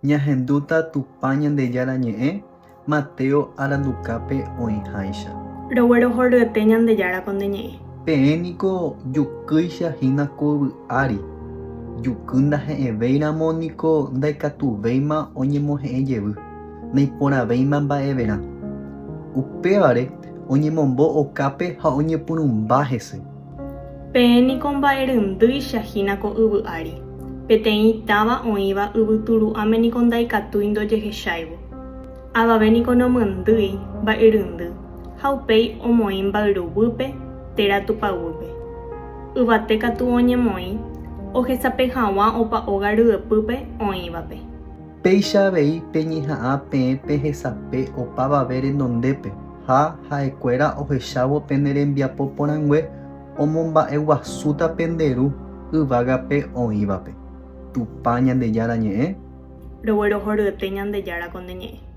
Ñahendúta Tupã Ñandejára ñe'ẽ Mateo arandukápe oĩháicha. Roguerohoryete Ñandejára ko nde ñe'ẽ. Peẽ niko jukýicha hína ko yvy ári. Juky ndahe'ẽvéi ramo niko ndaikatuvéima oñemohe'ẽ jevy, naiporãvéima mba'everã. Upévare oñemombo okápe ha oñepyrũmba hese. Peẽ niko mba'eryrýicha hína ko yvy ári. Peteĩ táva oĩva yvyturu'ãme niko ndaikatúi ndojehecháivo. Avave niko nomyndýi mba'yryndy ha upéi omoĩ mbayruguýpe térã tupaguýpe. Yvate katu oñemoĩ ohesape haguã opa óga ryepýpe oĩvape. Péicha avei peñeha'ã peẽ pehesape opavave renondépe ha ha'ekuéra ohechávo pene rembiapo porãngue omomba'eguasúta pende Ru yvágape oĩvape. Tupã Ñandejára ñe'ẽ. Roguerohoryete Ñandejára ko nde ñe'ẽ.